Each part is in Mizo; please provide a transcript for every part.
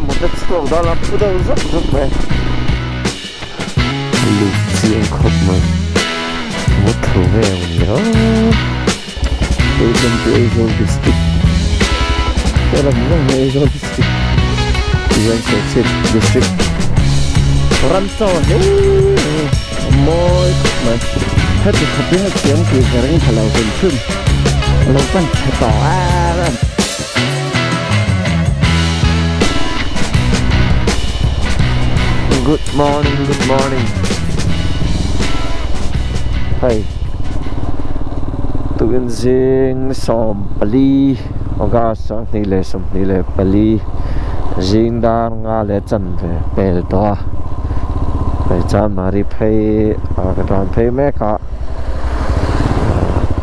mut a chhuak dawn a phu deuh zuk zuk mai lut chiang khawp mai mut thlu nge ang ni aw welcome to Aizawl district helam lam hi Aizawl district tihian Serchhip district ram chaw hle mai a mawi khawp mai heti khawp hi hetiang tih ka ring thla lo hrim hrim a lo pan chhe tawh em em. Good morning good morning hei tukin zing 14 August 2024 zing dar nga leh chanve pel tawh a hei chuan mari phei ah ka tlan phei mek a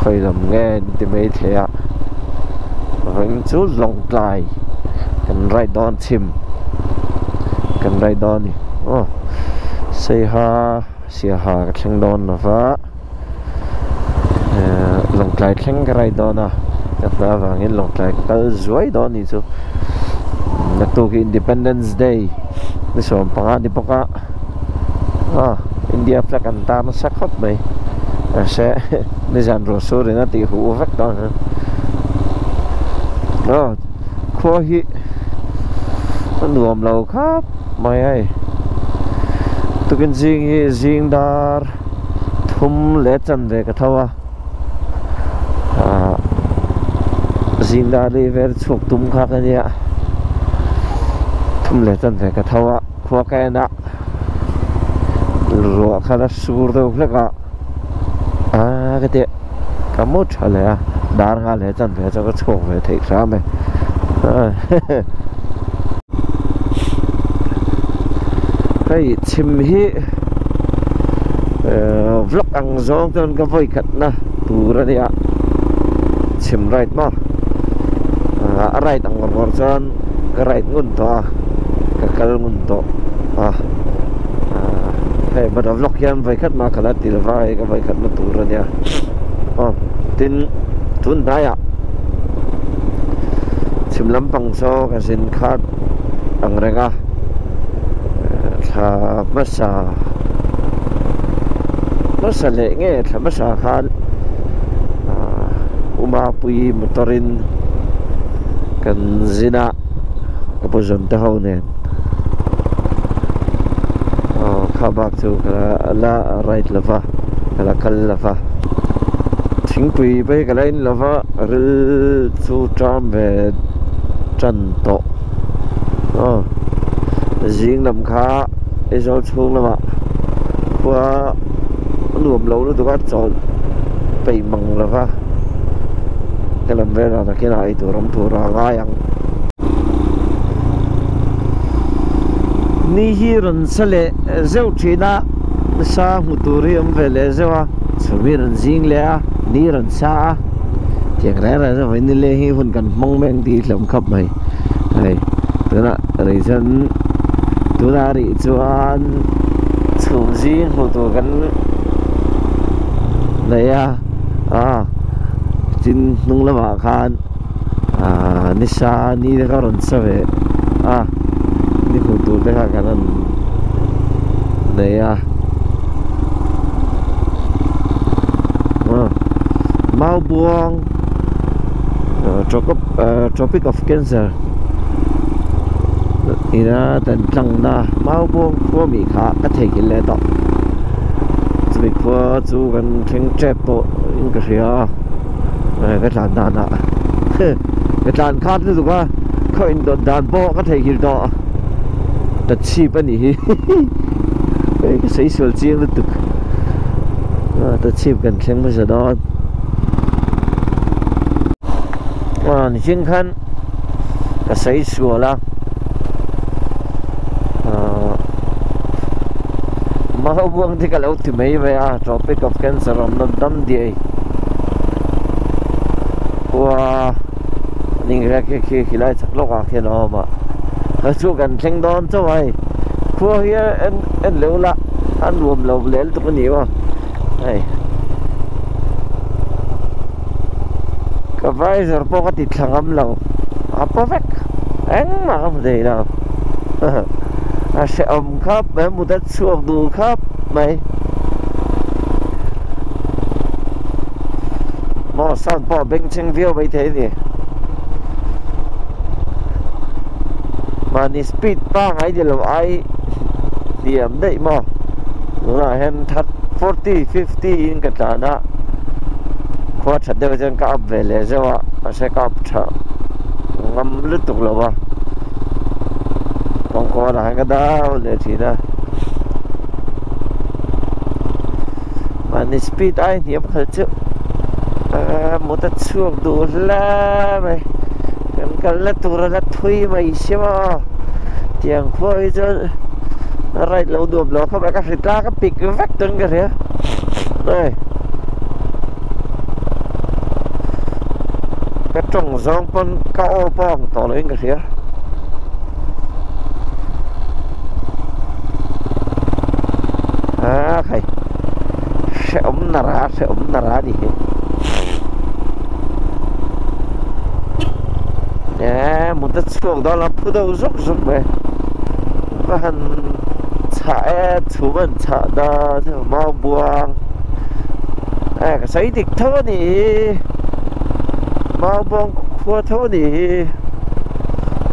khawi lam nge an ti mai thei a vawiin chu lawngtlai kan ride dawn chhim kan ride dawn a ni aw seiha siaha ka thleng dawn lo va ehh lawngtlai thleng ka ride dawn a ka hna avangin lawngtlai ka kal zuai dawn a nih chu naktuk hi independence day ni 15 ni bawk a. Aw India flag an tar nasa khawp mai mahse nizan ruah sur in a tih huh vek dawn a aw khua hi a nuam lo khap mai hei tukin zing hi zing dar thum leh chanve ka tho a ah zing dar li vel chhuak tum kha ka nia thum leh chanve ka tho a. Khua ka en a ruah khan a sur deuh hlek a aaa ka tih ka mu tha leh a dar nghal leh chuan ve chuan ka chhuak ve theih hram e hei chhim hi vlog ang zawng chuan ka vawi khat na tur a nia chhim ride maw a ride ang ngawr ngawr chuan ka ride ngun tawh a. Ka kal ngun tawh a hei but a vlog hian vawikhat mah ka la ti lova hei ka vawikhat na tur a nia aw tin tun hnaiah chhim lampang saw ka zin khat ang reng a thla hmasa hmasa leh nge thla hmasa khan Umapui motor in kan zin a. Ka pu zawn te ho nen aw kha bak chu ka la ride lova ka la kal lova thingpui phei ka la in lova ril chu ṭam ve ṭan tawh aw zing lam kha Aizawl chhung lamah khua a nuam lo lutuk a chawlh peih mang lova ka lam velah nakinah eitur awm tur a ngai ang. Ni hi rawn sa leh zeuh thin a, nasa hmu tur hi awm ve leh zeuh a, chhum hi rawn zing leh a, ni rawn sa a, tiang reng reng chu vawiin nileng hi hun kan hmang mek tih hlawm khawp mai hei tunah rih chuan tunah rih chuan chhum zing hmu tur kan nei a ah tin hnung lamah khan. Ahh nisa ni te kha rawn sa ve a ni hmuh tur te kha kan rawn nei a aw maubuang tropic of cancer ina kan tlang na maubuang khua mi kha ka theihnghilh leh tawh chumi khua chu kan thleng tep pawh in ka hria a. Ka tlan dan ah ka tlan khat lutuk a khaw indawt dan pawh ka theihnghilh tawh ta chhip a nih hi hei ka sawi sual chiang lutuk ta chhip kan thleng hmasa dawn ah nichin khan ka sawi sual a ah Mahabuang te ka lo ti mai mai a Tropic of Cancer awmna dam diai khua ning rek hi khi khilai chak lawkah khian a awm a ka chu kan thleng dawn chauh a hei khua hi en en leuh la a nuam lo lel tuk a ni maw hei ka visor pawh ka ti thla ngam lo a paw vek engmah ka hmu thei lo. A hrehawm khawp mai, mut a chhuak duh khawp mai. Maw sound pawh a bengchheng viau mai thei a ni. Mahni speed pangngai ni lo ai hniam daih maw. Tunah hian that 40, 50 in ka tlan a, khua that deuh chuan ka up ve leh zeuh a, mahse ka up tha ngam lutuk lo a, kawngkawnah hian ka down leh thin a. Mahni speed ai hniam khalh chu mut a chhuak duh hle mai, kan kalna tur a la thui mai si maw, tiang khua hi chuan a right lo nuam lo khawp a, ka hri tlak a pik vek dawn ka hria hei ka tawng zawng pawn ka aw pawh ang tawh loin ka hria. A khai hrehawm nara hrehawm nara a ni hi e mut a chhuak dawn a phu deuh zuk zuk mai va han chhah e chhum an chhah da chu mau buang e ka sawi dik tho a nih hi mau buang khua tho a nih hi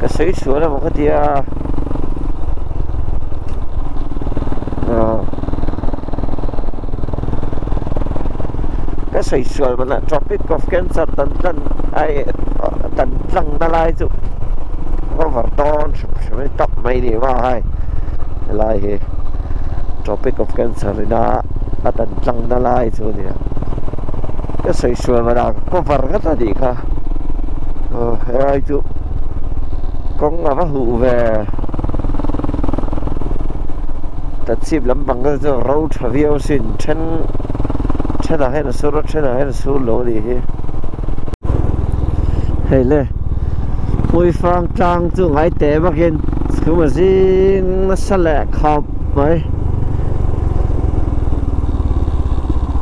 ka sawi sual emaw ka tia. Ka sawi sual mana Tropic of Cancer tan tlan ai tan tlang na lai chu cover dawn hrim hrim hi tap mai ni ma hai helai hi Tropic of Cancer ina a tan tlang na lai chu nia ka sawi sual mana cover nghat a nih kha helai chu kawng a va huh ve. Ta chhip lampang te chu ro tha viau sin then thenah hian a sur a thenah hian a sur lo a nih hi. Hei le Hmuifang tlang chu ngai teh bakin chhum a zing nasa leh khawp mai.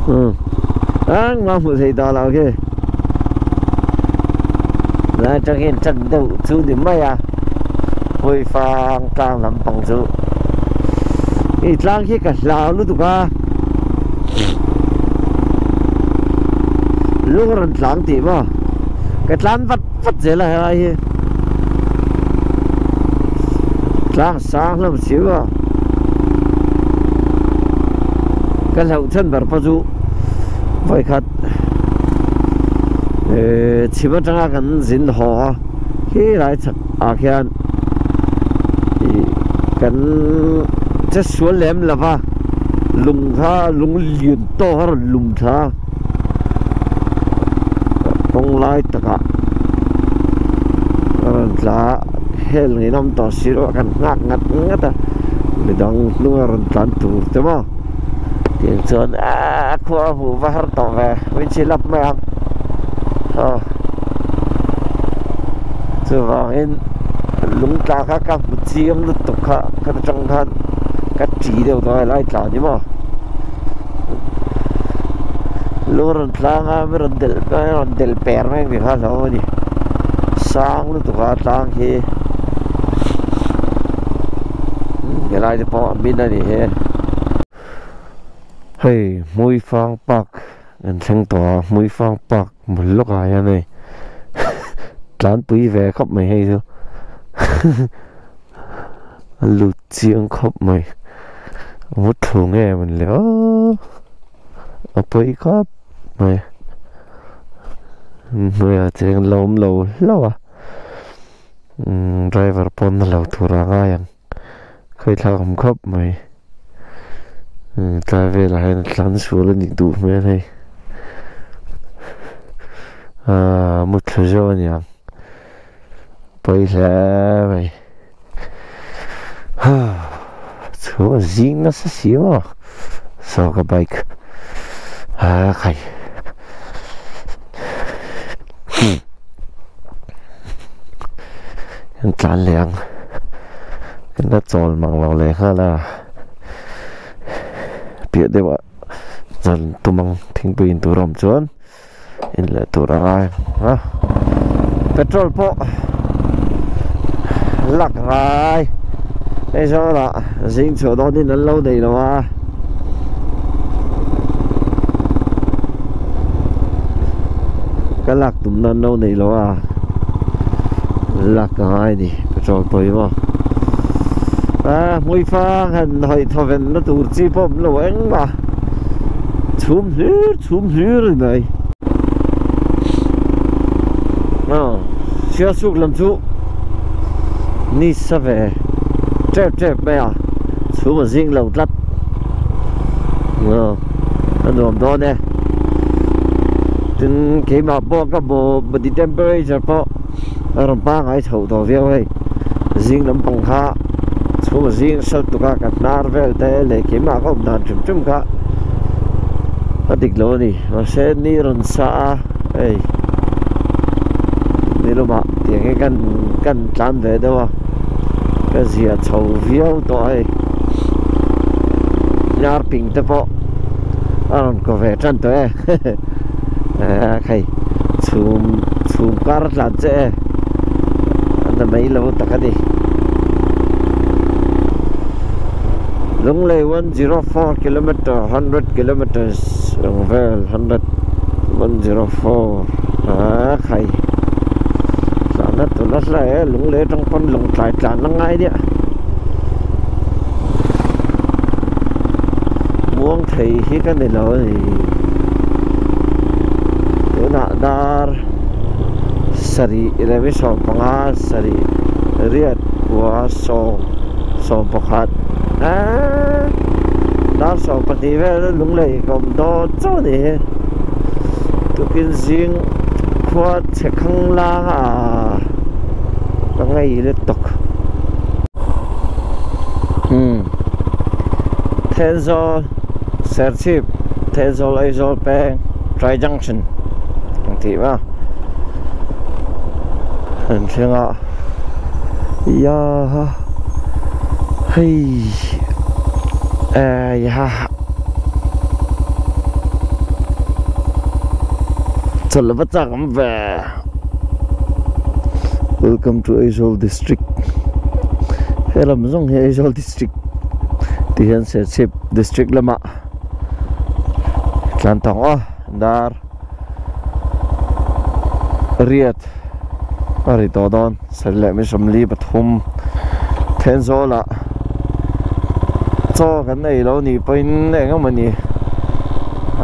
Umm engmah hmuh theih tawh loh khi. Lai atangin tan deuh chu ni mai a Hmuifang tlang lampang chu i tlang khi ka hlau lutuk a lung a rawn tlang tih maw ka tlan vat vat zel a helai hi tlang sang hlawm si maw ka hlauh chhan ber pawh chu vawikhat ehh chhim atanga kan zin haw a khi lai chhak ah khian ih kan che sual lem lo va lung kha lung lian tawk a rawn lum thla a kawng lai takah a rawn tla a hel ngeihnawm tawh si lo a kan nghak ngat ngat a midang hnunga rawn tlan tur te maw tiang chuan aaa khua a hmuh va har tawh ve windshield lap mai ang aw chuvangin lung tla kha ka hmu chiang lutuk kha ka atang khan ka ṭi deuh tawh a helai tla ni maw lung rawn tlang a mi rawn delh rawn delh per mai ang tih kha a hlauhawm a ni sang lutuk a tlang khi helai te pawh a min a ni hi. Hei Hmuifang Park kan thleng tawh a Hmuifang Park bul lawkah hian hei tlanpui ve khawp mai hei chu a lut chiang khawp mai a mut thlu nge mawn le aw a pawi khawp mai hnuaiah cheng lo awm lo hlauh a driver pawn a lo tur a ngai ang. Khawithlak awm khawp mai tlai velah hian a tlan sual a nih duh hmel hei aaa muthlu zawk a niang pawi hle mai haa chhung a zing nasa si maw saw ka bike aa khai Kan tlan leh ang kan la chawl mang lo leh nghal a piah deuh ah zan tum ang thingpui in tur a awm chuan in leh tur a ngai ang a petrol pawh lak ngai. Aizawlah zing chhuah dawnin an lo nei lo a. Ka lak tumna an lo nei lo a. Lak ka ngai ni petrol pawh hi maw. A hmuifang han hawi thawven na tur chi pawh awm lo engmah chhum hlir chhum hlir a ni mai. Aw Sialsuk lam chu ni sa ve tep tep mai a chhum a zing lo tlat aw a nuam dawn e tin keimah pawh ka body temperature pawh a rawn pangai chhoh tawh viau hei zing lampang kha chhum a zing sal tuk a ka hnar vel te leh keimah ka awm dan hrim hrim kha a dik lo a ni mahse ni rawn sa a hei ni lumah tiang hi kan kan tlan ve deuh a ka zia chho viau tawh a hei hnar ping te pawh a rawn ko ve tan tawh e hei chhum chhum kar tlan che e a na mai lo tak a ni Lunglei 104 kilometer 100 kilometers ang vel 100 104 a khai tlan a tun a hla e Lunglei atang pawn lawngtlai tlan a ngai nia muang thei hi ka ni lo a ni tunah dar sarih leh 15 sarih riat kua sawm 11 eee dar 12 vel Lunglei ka awm dawn chauh a ni hi tukin zing khua chhe khang lang a ka ngei let tawk umm Thenzawl Serchhip Thenzawl Aizawl peng Tri Junction ang tih mai a an thleng a ia hei eh chawlh va chak awm ve welcome to Aizawl district he lam zawng hi Aizawl district tih hian Serchhip district lamah tlan tawng aw dar riat a ri tawh dawn sarih leh mi 43 Thenzawl ah chaw kan nei lo nih pawhin eng emaw ni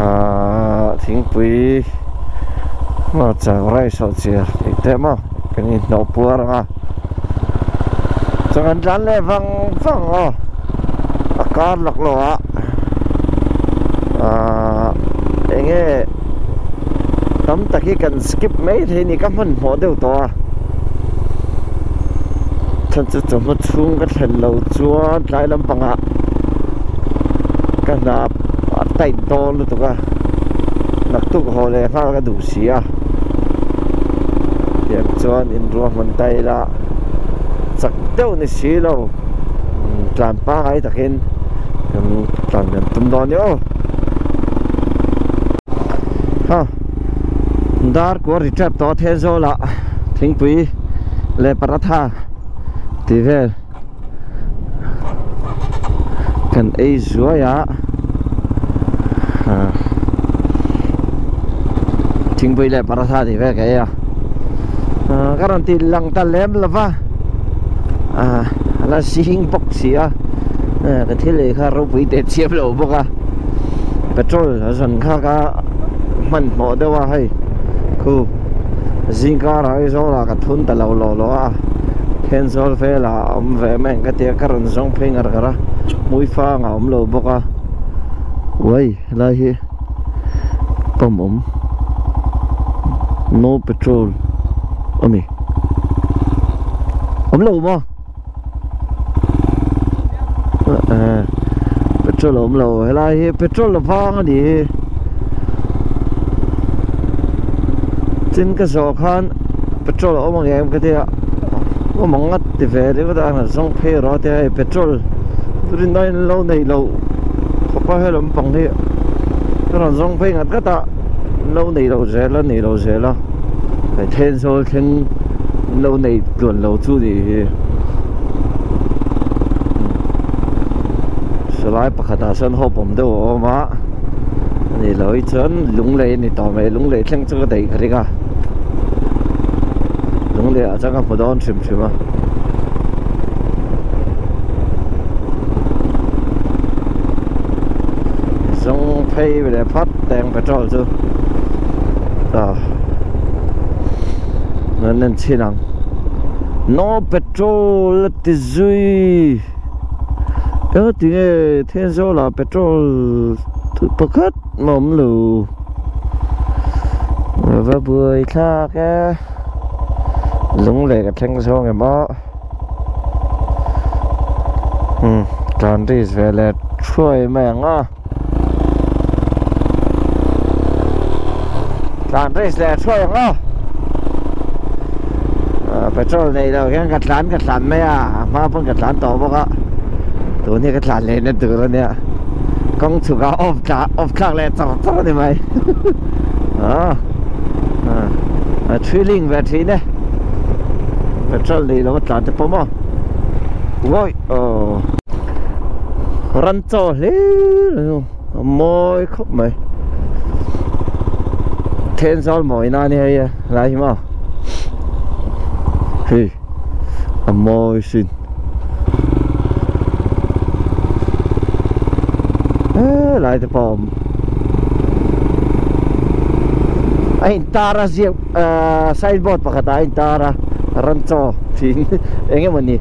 ahh thingpui hmarcha rice sawh chiar tih te maw kan inhnawh puar ang a chuan kan tlan leh vang vang aw a kar laklawh ah ahh eng nge tam tak hi kan skip mai thei a ni ka hmanhmawh deuh tawh a chhan chu chawhma chhung ka thlen lo chuan tlai lampangah ka hna a tight dawn lutuk a naktuk haw leh nghal ka duh si a tiang chuan inruahman ta ila chak deuh ni si lo tlan pangai takin kan tlan kan tum dawn ni aw ha dar kuar ri tep tawh a Thenzawl ah thingpui leh paratha tih vel kan ei zuai a thingpui leh paratha tih vel ka ei a ka rawn ti lang ta lem lo va a la zing bawk si a ka thil ei kha ropui teh chiam lo bawk a petrol a zan kha ka hmanhmawh deuh a hei khu zingkar ah Aizawl ah ka thun ta lo lo lo a Thenzawl velah a awm ve mai ang ka tia ka rawn zawng phei ngar ngar a Hmuifang a awm lo bawk a uai helai hi pump awm no petrol a ni awm lo maw petrol a awm lo helai hi petrol a vang a ni hi tin ka zawh khan petrol a awm ang em ka tia awm ang a ti ve ringawt a han zawng phei rawh a tia hei petrol rin aiin lo nei lo khawp a helam pang hi ka rawn zawng phei ngat ngat a lo nei lo zel a nei lo zel a hei Thenzawl thleng lo nei tluan lo chu ni hi. Chulai pakhatah sawn hope awm deuh a awm a, ani lo hi chuan lunglei a ni tawh mai, lunglei thleng chu ka daih ka ring a, lunglei ah chuan ka hmu dawn hrim hrim a. Zawng phei leh phat teng petrol chu ah an en chhin ang no petrol a ti zui. Eng ti nge Thenzawl ah petrol pakhat a awm lo va buai thlak e lunglei ka thleng zawng em aw umm tlan risk ve leh thuai mai ang a tlan risk leh thuai ang a petrol nei lo hian ka tlan ka tlan mai a a hma pawn ka tlan tawh bawk a tun hi ka tlan leh na tur a nia kawng chhuk ah off tla off thlak leh char char a ni mai ah a thrilling ve thin e petrol nei lo a tlan te pawh maw uawi aw. Ran chaw hlir a ni a mawi khawp mai Thenzawl mawina a ni hei e lai hi maw hei a mawi sin he lai te pawh a awm a intar a ziak ahh signboard pakhat ah a intar a ran chaw tih eng emawni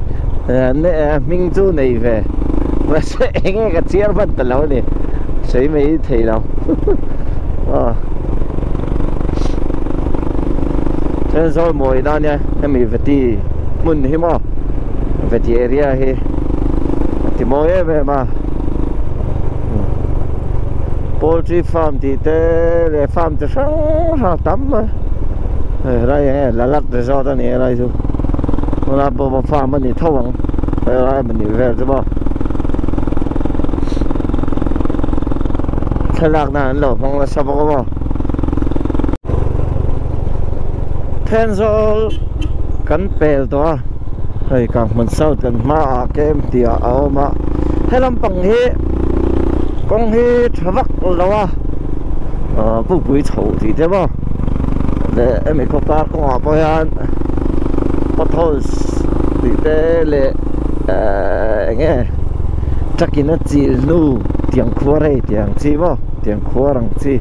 hming chu nei ve mahse eng nge ka chhiar hman ta lo a ni sawi mai thei lo aw Thenzawl mawi na ania hemi veti hmun hi maw veti area hi a ti mawi em em a poultry farm tih te leh farm chi hrang hrang a tam a helai eng nge lalak resort a ni helai chu tunah pawh farm a ni tho ang. Helai a nih vel chu maw thlalak nan an lo hmang nasa bawk a maw Thenzawl kan pel tawh a hei Kanghmun South kan hmaah kem tih ah a awm a he lampang hi kawng hi tha vak lo a ah pukpui chho tih te maw leh hemi khawkar kawngah pawh hian potholes tih te leh ehh eng nge truck in a chil hnu tiang khuar hei tiang chi maw tiang khuar ang chi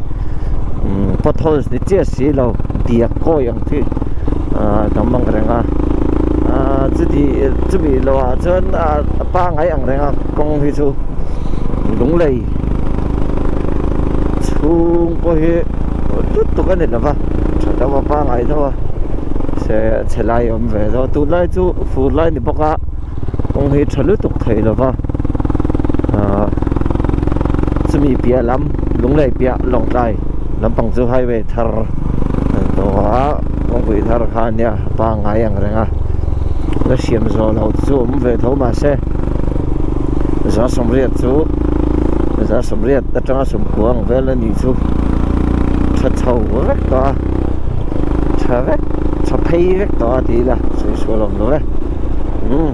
umm potholes ni chiah si lo diak kawi ang chi ahh tam ang reng a ahh chuti chumi loh ah chuan a pangai ang reng a kawng hi chu lunglei chhung pawh hi lutuk a ni lo va tha deuh a pangai deuh a se chhe lai a awm ve deuh a tunlai chu fur lai ni bawk a kawng hi tha lutuk thei lo va ahh chumi piah lam lunglei piah lawngtlai lampang chu highway thar a ni tawh a kawngpui thar kha a nia pangai ang reng a la siam zawh loh chu awm ve tho mahse za sawmriat chu za sawmriat atanga sawmkua ang vel a nih chu tha chho vek tawh a tha vek tha phei vek tawh a tih ila sawi sual awm lo e umm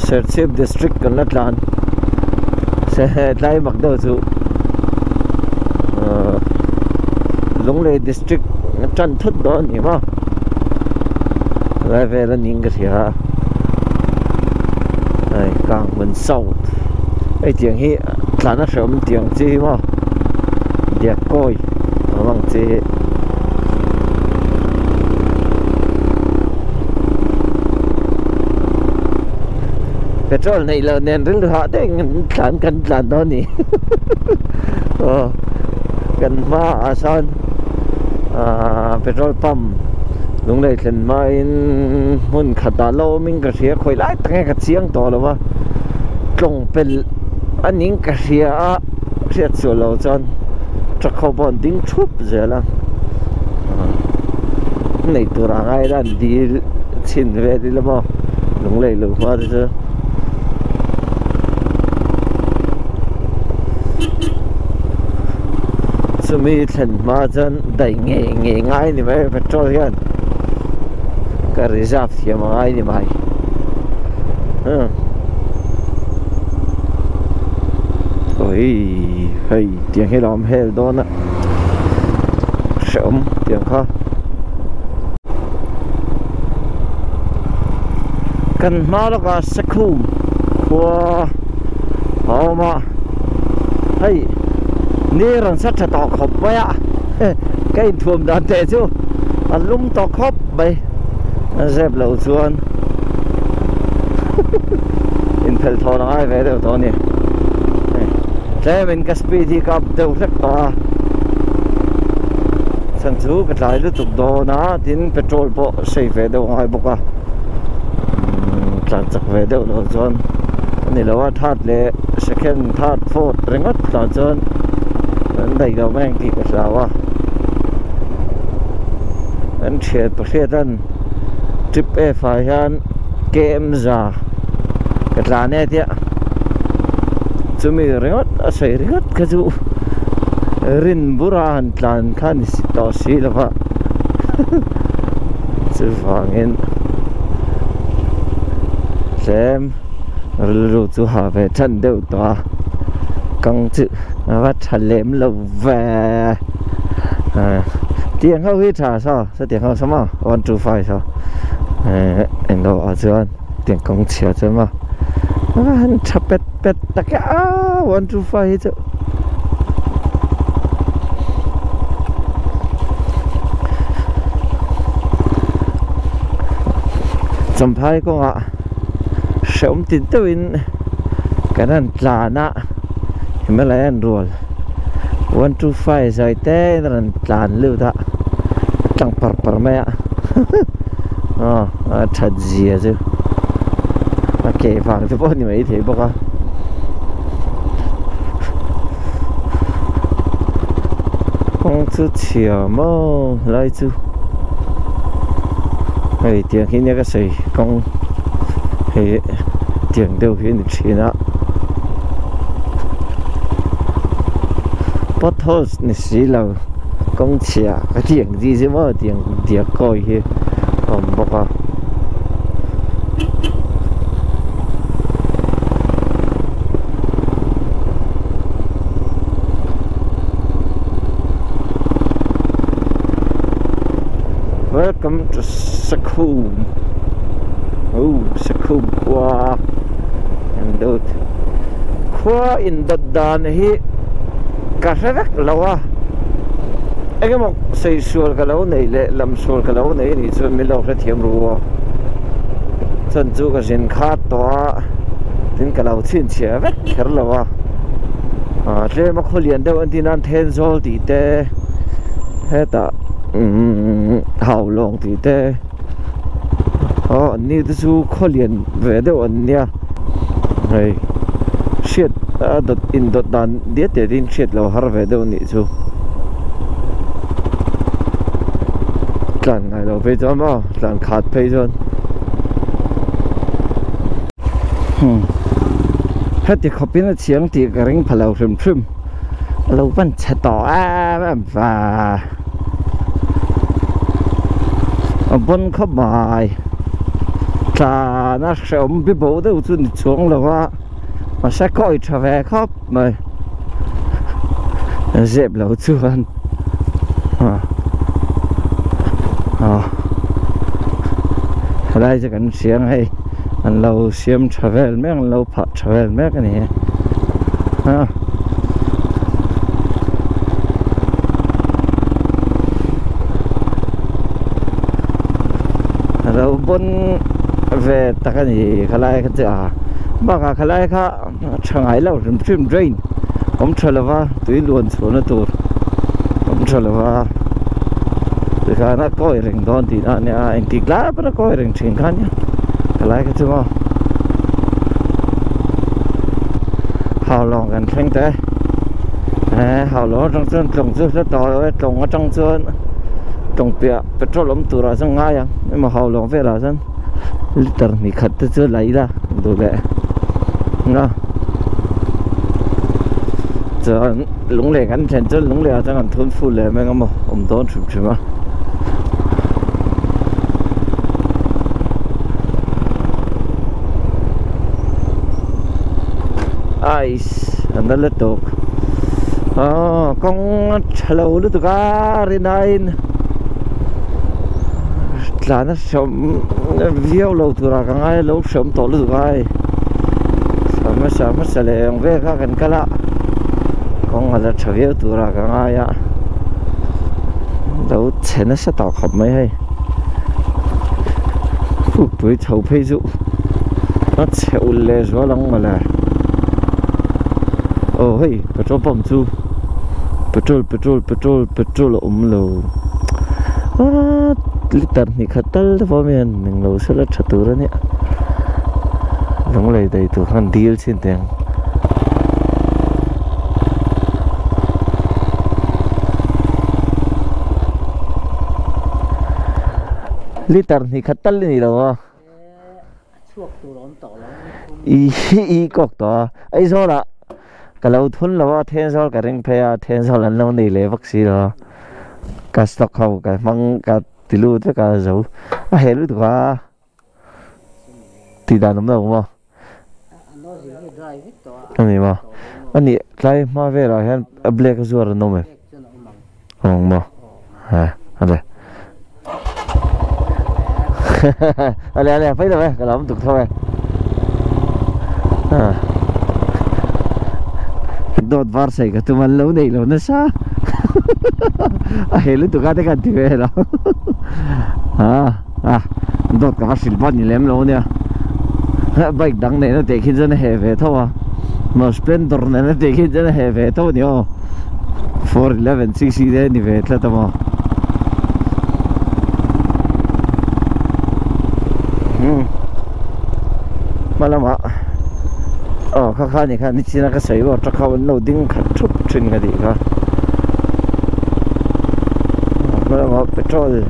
Serchhip district kan la tlan se tlai mak deuh chu ahh Lunglei district tan thut dawn a ni maw lai vel a ning ka hria a hei Kanghmun South hei tiang hi tlan a hrehawm tiang chi hi maw diak kawi awm ang chi hi. Petrol neih loh nen rilru hah deuhin tlan kan tlan dawn a ni aw kan hmaah sawn ahh petrol pump lunglei thlen hmain hmun khatah la awmin ka hria khawi lai tak nge ka chiang tawh lo va tlawng pelh a ning ka hria a hriat sual lo chuan truck ho pawh an ding thup zel a nei tur ah ngai ila an dil chhin vel ila maw lunglei lo hma te chu. Chumi thlen hma chuan daih ngei ngei ngai ni mai petrol hian ka reserve thiam a ngai ni mai. Oi hei tiang hi lawm hel dawn a hrehawm tiang kha. Kan hma lawkah Sakhum khua a awm a hei ni rawn sa tha tawh khawp mai a ka inthuam dan teh chu a lum tawh khawp mai a zep loh chuan inphelh thawn a ngai ve deuh tawh a ni tlemin ka speed hi ka up deuh hlek tawh a chhan chu ka tlai lutuk dawn a tin petrol pawh sei ve deuh a ngai bawk a tlan chak ve deuh loh chuan a ni lo a third leh second third fourth ringawt tlan chuan an daih lo mai ang tih ka hlau a an thian pahriat an trip F ah hian K_M za ka tlan e tia chumi ringawt a sawi ringawt kha chu rin bura han tlan kha ni tawh si lo va chuvangin tlem rilru chu ha ve than deuh tawh a kang chu a va tha lem lo ve tiang ho hi tha saw satiang ho saw maw 125 saw englo ah chuan tiang kawng chhia chuan maw a va han tha pet pet tak e a 125 hi chu. Champhai kawngah hrehawm ti deuhin kan han tlan a Himalayan rual 125 zawi te in a rawn tlan lut a a tlang par par mai a aw a that zia chu a ke vang te pawh a ni maithei bawk a. Kawng chu chhia maw helai chu hei tiang hi nia ka sawi kawng hei tiang deuh hi a ni thin a potholes ni si lo kawng chhia ka ti ang chi chu maw tiang diak kawi hi a awm bawk a. Welcome to Sakhum Oh Sakhum khua an dawt khua in dawt dan hi ka hre vek lo a engemaw sei sual ka lo nei leh lam sual ka lo nei anih chuan min lo hrethiam ru a chuan chu ka zin khat tawh a tin ka lo chhinchhiah vek kher lo a ah tlem a khaw lian deuh an tih nan Thenzawl tih te hetah umm Haulawng tih te aw an ni te chu khaw lian ve deuh an nia hei hriat a dawt indawt dan diat diat in hriat lo har ve deuh anih chu tlan ngai lo phei chuan maw tlan khat phei chuan. Heti khawpin a chhiang tih ka ring pha lo hrim hrim a lo van chhe tawh em em va a bawn khawp mai tlan a hrehawm bi bo deuh chu ni chuang lo a mahse kawi tha ve khawp mai zep lo chuan helai chu kan hriang hei an lo siam tha vel mek an lo phah tha vel mek a ni a a lo bawn ve tak a ni khalai kha chu a bakah khalai kha a tha ngai lo hrim hrim drain awm tha lova tui luan chhuahna tur awm tha lova tikhan a kawi reng dawn tih na ania engtik lai pawn a kawi reng thin kha ania helai kha chu maw haulawng kan thleng ta e haulawng atang chuan tlawng chu hla tawh lo e tlawng atang chuan tlawng piah petrol awm turah chuan ngai ang emaw haulawng velah chuan. Liter hnih khat te chu la ila duh leh nga chuan lunglei kan thlen chuan lunglei ah chuan kan thun ful leh mai ang a maw awm dawn hrim hrim a. Ice. an la lutuk aw kawng a tha lo lutuk a rinaiin tlan a hreawm viau lo turah ka ngai a lo hreawm tawh lutuk a hei hmasa hmasa leh ang vel kha kan kal a kawng a la tha viau turah ka ngai a lo chhe nasa tawh khawp mai hei pukpui chho phei chu a chhe ulh leh zual ang mawle aw hei petrol pump chu petrol petrol petrol petrol a awm lo aaa liter hnih khat tal te pawh hian englo sela tha tur a nia lunglei daih tur khan dil chin teh ang. Liter hnih khat tal i ni lo a. I i kawk tawh a. Aizawl ah ka lo thun lo a, Thenzawl ka ring phei a, Thenzawl an lo nei leh vak si lo a. Ka stock ho ka hmang ka ti lut vek a zo. A heh lutuk a. Tih dan awm lo maw? A ni maw? A nih tlai hma velah hian a black a zuar an awm em? Awm maw? Ha ale. Ale ale pawi lo e ka lo awm tuk tho e. Dawt var sawi ka tum an lo neih lo nasa. A heh lutuk a te khan ti ve lo. Ha. A dawt ka va hrilh pawh ni lem lo ania bike dang nena teh khi chuan a heh ve tho a maw splendor nena teh khi chuan a heh ve tho a ni aw 411 cc te a ni ve tlat a maw umm hma lamah aw kha kha ni kha nichina ka sawi pawh truck ho an lo ding khat thup thin ka tih kha hma lamah petrol.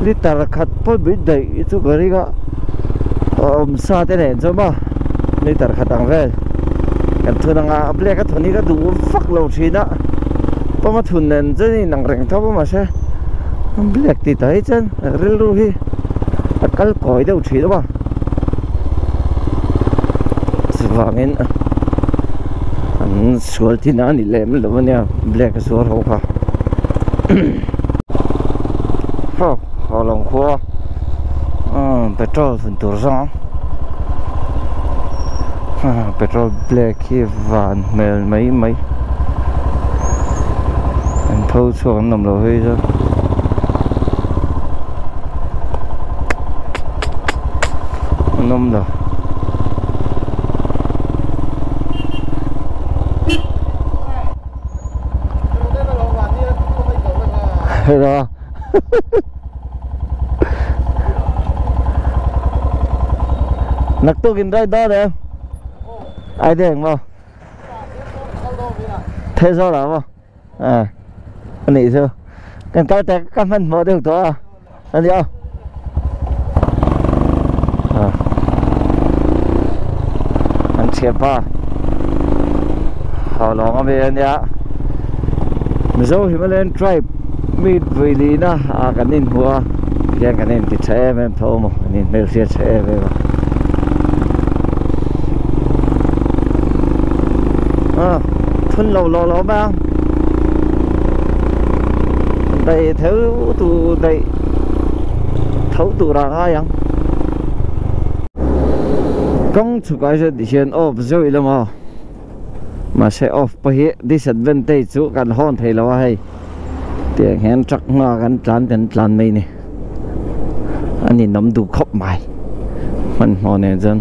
Liter khat pawh bit daih hi chu ka ring a awm sa te nen chuan maw liter khat ang vel kan thun ang a a black a thun hi ka duh vak lo thin a pawm a thun nen chuan in ang reng tho a mahse black tih tah hi chuan rilru hi a kal kawi deuh thin a maw chuvangin an sual thin a ni lem lo ania black a zuar ho kha. Haw haw lo khua umm petrol hun tur zawng ang petrol black hi van hmel mai mai an tho chhuak an awm lo phei chuan an awm lo. Hello. Naktuk in ride dawn em? Ai deng maw? Theizawl ah maw? À anih chu. Kan kal tek ka hmanhmawh deuh tawh a. A ni a. An thianpa haw lawng a mi a nia. Mizo Himalayan tribe mi vawihlihna ah kan inhmu a, tihian kan inti tha em em tho maw, kan inhmelhriat tha em em a. A thun lo lo lo mai ang. Daih theu tu daih tho tur ah ngai ang. Kawng chhuk ai chuan tihian off zeuh ila maw mahse off pawh hi disadvantage chu kan hawn thei lo a hei tiang hian truck hma kan tlan kan tlan mai ni a ninawm duh khawp mai hmanhmawh nen chuan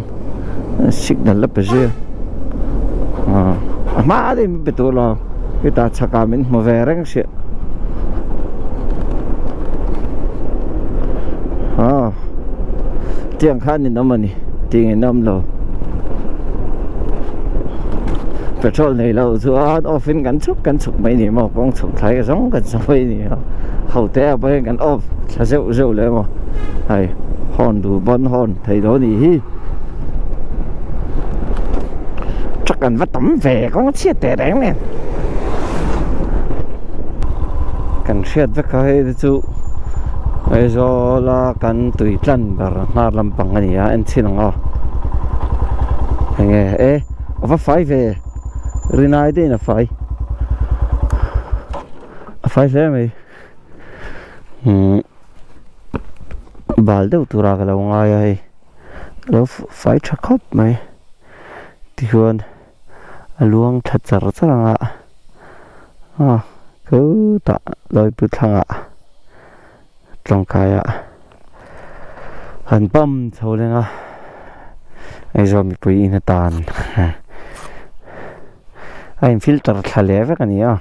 signal la pe zui a a hma deuhin min pe tur lo hetah chhakah min hmu ve reng hrih aw tiang khan ninawm a ni tih in awm lo petrol nei lo chuan off in kan chhuk kan chhuk mai ni maw kawng chhuk thlai ka zawng kan zawng mai ni a ho te ah pawh hian kan off thla zeuh zeuh leh maw hei horn duh pawn horn theih loh a nih hi truck an va tam ve kawng a chhiat teh reng nen kan hriat vek a hei te chu Aizawl a kan tui tlan ber hnar lampang a ni a en chhin ang aw enge e a va fai ve. Rinai te in a fai a fai hle mai umm bal deuh tura ka lo ngai a hei a lo fai tha khawp mai tichuan a luang tha char char ang a ah khutah lawipui thlangah tawngkaiah han pam chho leng a Aizawl mipui in atan a in filter thla leh vek a ni a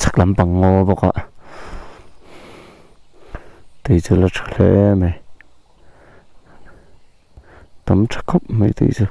chhak lampang ngaw bawk a tui chu la tha hle mai tam tha khawp mai tui chu.